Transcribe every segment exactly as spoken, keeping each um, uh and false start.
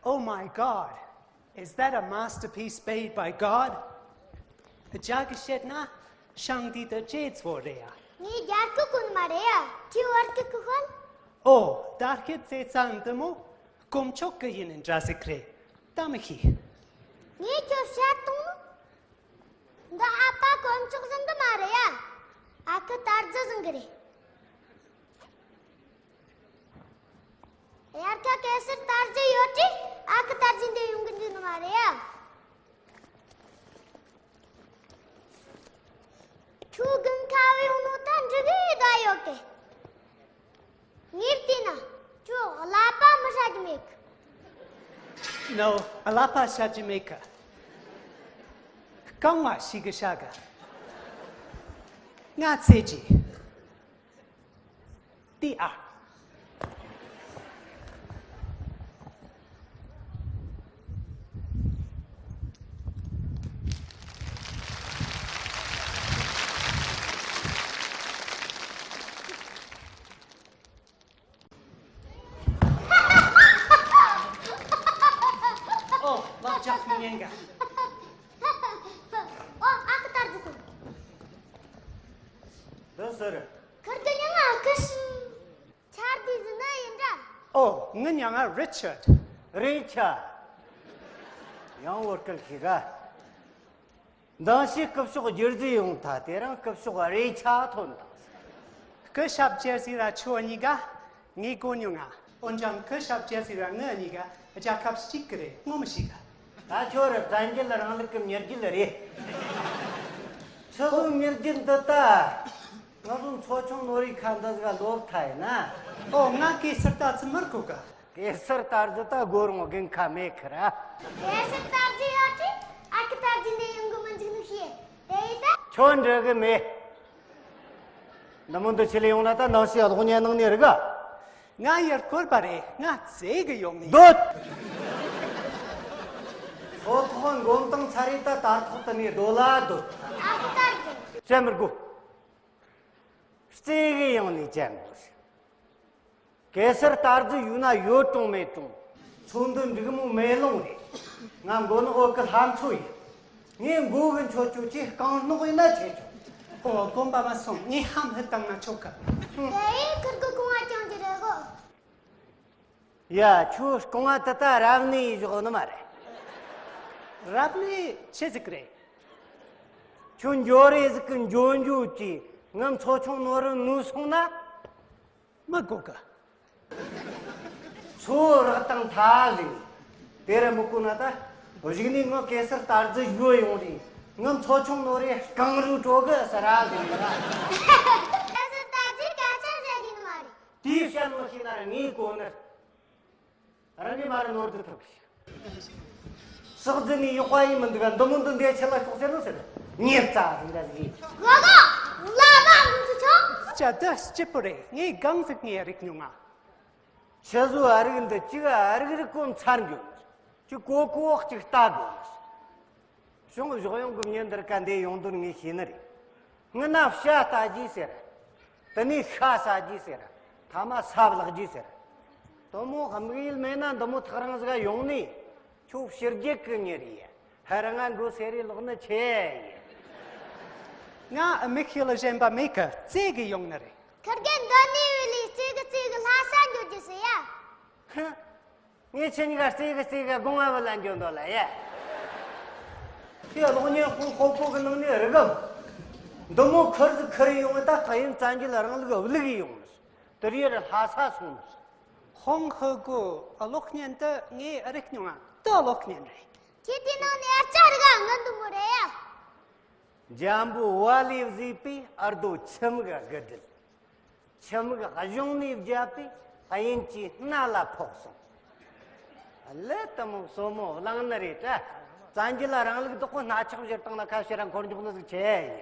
Oh my God! Is that a masterpiece made by God? རྒྱ་གིས་བཤད་ན་ཤིང་འདི་ད་རྗེ་བོ་རེད་ཡ། ངའི་རྒྱལ་ཁབ་ཀུན་མ་རེད་ཡ། ཁྱི་བར་གི་ཀུ་ཧོན། ཨོ། ད་སྐད་ཚེ་ཚང་འདི་མོ་དཀོན་མཆོག་གི་ཡིན་འདྲ་ཟིག་རེད། ད་མི་ཤེས། ངས་ཁྱོད་བཤད་བཏང་ནོ། འདི་ཨ་ཕ་དཀོན་མཆོག་བཟང་གི་མ་རེད་ཡ། ཨ་ཁུ་དར་རྒྱས་བཟང་གི་རེད། དབྱར་ཁ་གེ་སར་དར་རྒྱས་ཡོད་དུས་ཨ་ཁུ་དར་རྒྱས་འདི་ཡོང་གི་འདུག་ནི་མ་རེད་ཡ། ཁྱོད་དགུན་ཁ་བའི་ཡོང་ནོ་ད་འགྲིག་གི་ད་ཡོད་གི། ངས་བལྟས་ན་ཁྱོད་ཀླད་པ་མི་ཧྲ་གི་མེད་གི། No, ཀླད་པ་ཧྲ་གི་མེད་གི། རྐང་བ་ཞིག་གི་ཧྲ་གི། ང་ཚེ་གི། དེ་ཨ། ཨོ། ལག་ཆ་ཁུར་ཉན་ག། ཨོ། ཨ་ཁུ་དར་རྒྱས་ཀུན། འདི་ཟེར། ཁུར་གི་མྱིང་ང་ཨ་ཁུ་ཤི། ཆར་དུས་ཟིན་ན་ཡིན་འདྲ། ཨོ། ངའི་མྱིང་ང་རི་ཆར། རི་ཆར། ཡང་བོད་སྐད་ཤེས་ག། མདང་ཞིག་སྐུ་ཞབས་རྒྱལ་རྩེ་ཡོང་ཐལ། དེ་རིང་སྐུ་ཞབས་རེ་ཆ་ཐོན་དང་། སྐུ་ཞབས་རྒྱལ་རྩེ་ར་ཁྱོད་གཉིས་ཀ་ངས་གོ་མྱོང་ང་། འོན་ཀྱང་སྐུ་ཞབས་རྒྱལ་རྩེ་ར་ངེད་གཉིས་ཀ་རྒྱལ་ཁབ་གཅིག་གི་རེད། ངོ་མི་ཤེས་ག། ད་ཁྱོད་ར་བཙན་རྒྱལ་རིང་ལུགས་ཀྱི་མྱི་རྒྱུད་རེད། ཆི་ཟིག་མྱི་རྒྱུད་འདི་ད། ང་ཚོ་མཚོ་ཆུང་ནོར་བུའི་ཁ་འདི་ཟིག་ལོབས་ཐལ་ཡིན་ན། ཨོ། ང་གེ་སར་རྟ་ཚུ་མི་དགོས་ག། གེ་སར་རྟ་རྫི་ད་དགོ་རུང་དགུན་ཁ་མེད་ཁི་ར། གེ་སར་རྟ་རྫི་ཡོད་དུས་ཨ་ཁུ་དར་རྒྱས་འདི་ཡོང་གི་མི་འཇུག་ནི་ཤེས། དེ་ཡིན་ད། ཁྱོད་འགྲིག་གི་མེད། འདི་མོ་འདི་ཆི་ལས་ཡོང་ན་ད་ནང་ཞིག་གློག་བརྙན་ནང་ནས་རིག་ག། ང་ཡར་སྐོར་པ་རེད། ང་བཙལ་གི་ཡོང་ནི། སྡོད། སོ་ཐོག་འགོམ་སྟངས་ཚར་རེད། ད་དར་ཐོག་ཏུ་ནས་སྡོད་ལ་སྡོད། ཨ་ཁུ་དར་རྒྱས། བཙལ་མི་དགོས། བཙལ་གི་ཡོང་ནས་བཙལ་དགོས། གེ་སར་རྟ་རྫི་ཡོད་ན་ཡོད་རུང་མེད་རུང་། མཚོ་འདི་འབྲུག་མོ་མེ་ལོང་རེད། ང་མགོ་ནག་བོད་ཀྱི་ལྷ་མཚོ་ཡིན། ངས་མགོ་གི་མཆོད་ཆོག་ཅིག་རྐང་སྣག་ཡིན་ན་ཆེ་ཆོག་ཨོ། དགོན་པ་མ་སོང་། ངས་ཧམ་ཧི་བཏང་ན་ཆོག་གི། དེ་ཡིན་ཁུར་གི་རྐང་བ་བཅིངས་ཀྱི་རེད་གོ། ཡ། ཁྱོད་རྐང་བ་དེ་ད་རབ་གནས་ཡི་བཞག་ནི་མ་རེད། རབ་གནས་ཆི་ཟིག་རེད། ཁྱོད་འགྱོ་རེ་ཟིག་གི་འགྱོ་འགྱོ་གི་ངའི་མཚོ་ཆུང་ནོར་བུ་ནུབ་སོང་ན། མི་དགོས་གི། ཚོ་རག་དང་ཐ་ཟིག་དེ་ར་མི་དགོས་ན་ད། གཞུག་ནས་ངའི་གེ་སར་རྟ་རྫི་ཡོད་ཡོང་རེད། ངའི་མཚོ་ཆུང་ནོར་བུའི་རྐང་རུས་དྲོ་གི་ཟེར་ར་ཟིག་ཡིན་ར། གེ་སར་རྟ་རྫི་སྐད་ཆ་ཟེར་གི་ནི་མ་རེད། དེའི་བཤད་མི་ཤེས་ན་ར་ངའི་གོ་ནི། རང་གིས་མ་རེད་ནོར་འདི་ཐུབ་གི། ཟག་རྫི་ནས་ཡག་པ་ཡིན་མི་འདུག་ག། འདི་མོ་འདི་འདི་ཆེ་ལ་ཤོག་ཟེར་ནོ་ཟེར། ཉེར་རྩ་ཟིག་འདྲ་ཟིག་ཡིན། གོ་གོ། ལ་མ་འདི་ཚོ་ཆོག་ཅ་ད་སྐྱིད་པོ་རེད། ངས་གང་ཟིག་ངས་རིག་མྱོང་ང་། ཆི་ཟོ་ཨ་རིག་འདི་གཅིག་ཨ་རིག་རིག་གོ་མཚར་འགྱོ་ནི། ཅིག་གོ་གོ་གཅིག་ལྟ་དགོ་ནི། གཞུང་བཞག་ཡོང་གི་མྱི་འདིར་ཀ་འདི་ཡོང་དོན་ངས་ཤེས་ནི་རེད། སྔོན་ན་བྱ་ལྟ་རྒྱུ་ཟེར། དེ་ནས་ཤ་ཟ་རྒྱུ་ཟེར། ཐ་མ་ས་བརླག་རྒྱུ་ཟེར། དེ་མོ་དམིགས་ཡུལ་མེད་ན་འདི་མོ་ཐག་རིང་ཟིག་ཡོང་ནས་ཁྱོད་ཕྱི་རྒྱལ་གི་མྱི་རེད། ཧ་ར་ང་མགོ་སེར་རེ་ལོག་ནི་ཆེ་ཡིན། ང་དམིགས་ཡུལ་གཞན་པ་མེད་གི། རྩེ་གི་ཡོང་ནི་རེད། ཁུར་གེ་འདི་ནས་བུད་ལས་རྩེ་གི་རྩེ་གི་ལྷ་ས་འགྱོ་རྒྱུ་ཟེར་ཡ། ཧ། ངས་ཁྱེད་གཉིས་ཀ་རྩེ་གི་རྩེ་གི་དགོང་བ་བུད་ལ་འགྱོ་འདོད་ལ་ཡ། ཁྱེད་གློག་བརྙན་ཁོང་ཁོ་པོ་གི་ནང་ནས་རིག་གམ། འདི་མོ་ཁུར་ཟིག་ཁུར་ཡོང་བ་ད་ད་ཡིན་བཙན་རྒྱལ་རིང་ལུགས་བླུག་ཡོང་ནི། དེ་རིང་ལྷ་ས་སོང་ནི། ཧོང་ཧི་གོ་གློག་བརྙན་དེ་ངས་རིག་མྱོང་ང་། དེ་གློག་བརྙན་རེད། ཁྱེད་དེ་ནང་ནས་ཨ་ཅག་རིག་ག་ང་འདི་མོ་རེད་ཡ། འཇམ་པོ་བ་ལས་བཟོས་པའི་ཨར་རྡོ་ཁྱིམ་གི་དགུ་སྒྲིལ། ཁྱིམ་གི་གཞུང་ནས་བརྒྱབ་པའི་དབྱིན་ཇིའི་སྣ་ལ་ཕོག་སོང་། ལི་དེ་མོ་སོ་མོ་བླངས་ནི་རེད་དྲ། བཙན་རྒྱལ་ལ་རིང་ལུགས་དག་པོ་སྣ་ཆགས་བཞུར་བཏང་ན་ཁ་ཕྱིར་ར་འཁོར་འཇོག་ནི་ཟིག་ཆེ་ཡིན།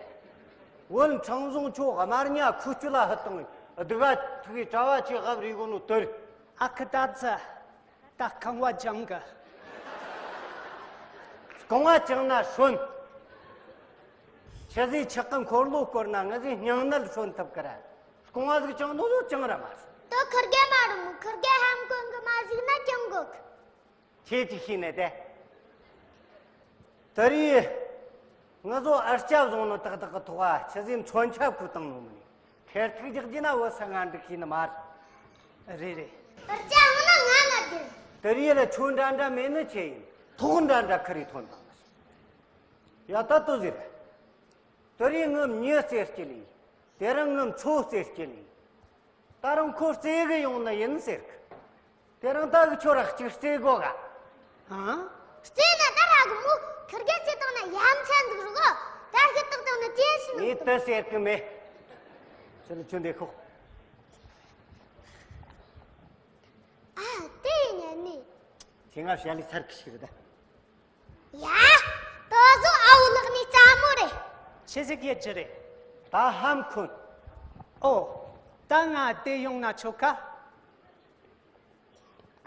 བོད་ཁྲིམས་བཟུང་ཆོ་དམར་ཉ་ཁུ་ཆུ་ལ་ཧུད་བཏང་སྡུག་ག་ཐུག་གི་གྲྭ་བ་ཆེ་ཧབ་རི་གོ་ནོ་དུར། ཨ་ཁུ་ད་ཚ། ད་རྐང་བ་བཅིངས་གི། རྐང་བ་བཅིངས་ན་ཧྲོན། ཆི་ཟིག་ཆག་གི་འཁོར་ལོ་བསྐོར་ན་ང་ཟིག་སྙིང་ནད་ཧྲོན་ཐུབ་གི་ར། རྐང་བ་ཟིག་བཅིངས་ནོ་ཟོ་བཅིངས་ར་མ་རེད། དེ་ཁུར་གེ་མ་རུང་། ཁུར་གེ་ཧམ་གོང་གི་མ་ཞིག་ན་བཅིངས་དགོ་གི། ཁྱེད་ཀྱིས་ཤེས་ནས་དེ། དེ་རིང་ང་ཚོ་ཨར་སྐྱ་བཟུང་ནོ་ཏག་ཏག་གི་ཐོག་ཨ་ཆི་ཟིག་མཚོན་ཆ་བཀོལ་བཏང་ནོ་མིན། ཁེར་ཐུག་རྒྱག་རྒྱུ་ན་བོད་ས་ང་འགྲིག་གི་ནི་མ་རེད། རེད་རེད། ཨར་སྐྱ་འོང་ན་ང་ང་རྒྱུ། དེ་རིང་ལ་ཁྱོད་འདྲ་འདྲ་མེད་ནི་ཆི་ཡིན། ཐོག་འདྲ་འདྲ་ཁི་རེ་ཐོན་དང་། ཡ་ད་ལྟོ་ཟེར། དེ་རིང་ངི་མྱི་རྩེ་སྐྱེལ་ཡིན། དེ་རིང་ངི་མཚོ་རྩེ་སྐྱེལ་ཡིན། ད་རུང་ཁོ་རྩེ་གི་ཡོང་ནི་ཡིན་ཟེར་གི། དེ་རིང་ད་གི་ཁྱོད་ར་གཅིག་རྩེ་དགོ་ག་ཨང་། རྩེ་ན་ད་ར་གི་མོ་ཁིར་གེ་རྩེ་བཏང་ན་ཡ་མཚན་འདུག་རུ་གོ། ད་ཤི་ཏག་ཏག་ནི་ཅན་ཞིག་ངས་དེ་ཟེར་གི་མེད། ཁྱོད་ནི་ཁྱོད་འདི་ཤོག་ཨ་དེ་ཡིན་ནི། ཁྱེད་ང་བཤད་ལས་ཚར་གི་ཞིག་རེད་ད། ཡ། ད་གཟོད་ཨ་བོ་ལགས་ནི་རྩ་མོ་རེད། ཆི་ཟིག་ཡེད་རྒྱུ་རེད། ད་ཧམ་ཁུན། ཨོ། ད་ང་དེ་ཡོང་ན་ཆོག་ག་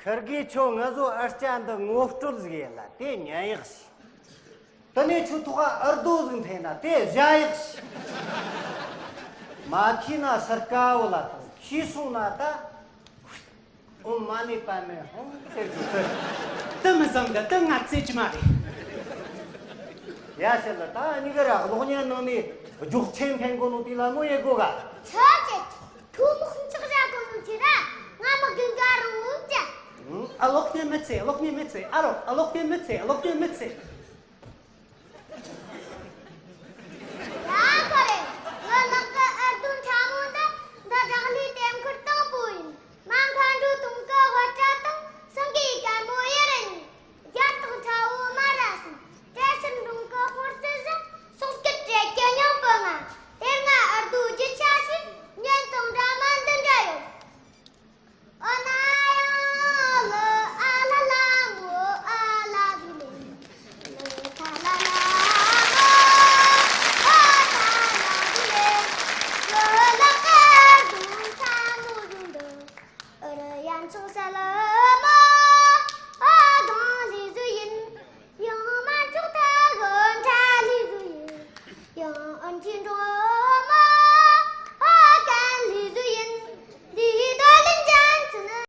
ཁིར་གེ་ཁྱོད་ང་ཚོ་ཨར་སྐྱ་འདི་ངོ་སྤྲོད་ཟིག་ཡེད་ལ་དེ་ཉན་ཡག་ཤི། དེ་ནས་ཁྱོད་ཐོག་ཨར་རྡོ་ཟིག་འཐེན་ན་དེ་བཞག་ཡག་ཤི། མ་ཁྱི་ན་སར་ཀ་བོ་ལ་དང་ཁྱི་སོང་ན་ད། ཨོཾ་མ་ཎི་པདྨེ་ཧཱུྃ་ཟེར་རྒྱུ་དེ། དེ་མི་བཟང་གི། དེ་ང་རྩེ་རྒྱུ་མ་རེད། ཡ་ཤི་ལ་ད་གཉིས་ཀ་ར་གློག་བརྙན་ནང་ནས་སྒྱོགས་ཆེན་འཕེན་གོ་ནོ་དེ་ལ་མོ་ཡེ་གོ་ག་ཆོས་ཅན། ཐུགས་མོ་ཁུན་ཆག་བཞག་གོ་ནོ་ཁྱེད་ར་ང་མི་དགོན་ག་རུ་འོང་ཅན། ཨ་གློག་བརྙན་མི་ཚེ། གློག་བརྙན་མི་ཚེ། ཨ་རོ། ཨ་གློག་བརྙན་མི་ཚེ། གློག་བརྙན་མི་ཚེ།